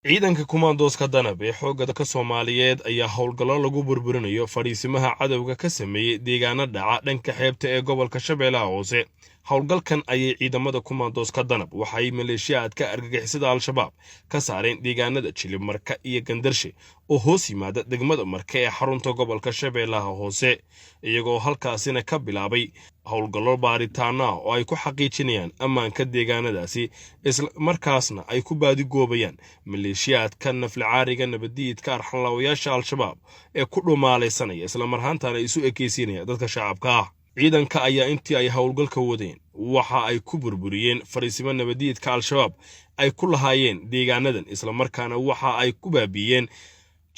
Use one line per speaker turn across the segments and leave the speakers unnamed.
Ciidanka kumaandooska Danab ee xoogga dalka Soomaaliyeed ayaa howlgallo lagu burburinayo fadhiisimaha cadowga ka sameeyey deegaano dhaca dhanka xeebta ee gobolka Shabeellaha Hoose. Howlgalkan ayay ciidamada kumaandooska Danab waxay maleeshiyaadka argagixisada Al-Shabaab ka saareen deegaanada Jilib Marka iyo Gandarshe oo hoos yimaada degmada Marka ee xarunta gobolka Shabeellaha Hoose, iyagoo halkaasina ka bilaabay howlgallo baaritaano ah oo ay ku xaqiijinayaan ammaanka deegaanadaasi, isla markaasna ay ku baadigoobayaan maleeshiyaadka naflicaariga nabadiidka arxanlaawayaasha Al-Shabaab ee ku dhumaalaysanaya, islamarhaantana isu ekeysiinaya dadka shacabka ah. Ciidanka ayaa intii ay howlgalka wadeen waxa ay ku burburiyeen fariisimo nabadiidka Al-Shabaab ay ku lahaayeen deegaanadan, islamarkaana waxa ay ku baabiiyeen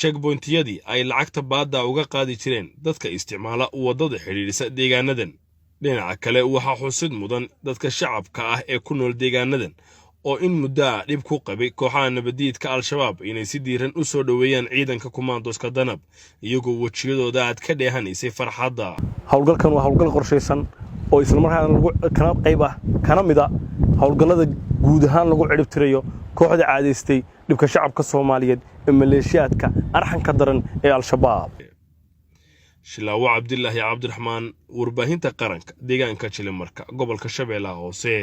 jekboyntiyadii ay lacagta baadda uga qaadi jireen dadka isticmaala waddada xidhiidhisa deegaanadan. Dhinaca kale, waxaa xusid mudan dadka shacabka ah ee ku nool deegaanadan oo in muddo ah dhib ku qabay kooxaha nabadiidka Al-Shabaab inay si diiran u soo dhoweeyaan ciidanka kumaandooska Danab, iyagoo wejiyadooda aad ka dheehanaysay farxadda.
Howlgalkan waa howlgal qorshaysan oo islamarkaana lagu kana qayb ah kana mid a howlgallada guud ahaan lagu cidhibtirayo kooxda caadaystay dhibka shacabka Soomaaliyeed ee maleeshiyaadka arxanka daran ee Al-Shabaab.
Shilaawo Cabdilaahi Cabdiraxmaan, warbaahinta qaranka, deegaanka Jilimarka, gobolka Shabeellaha Hoose.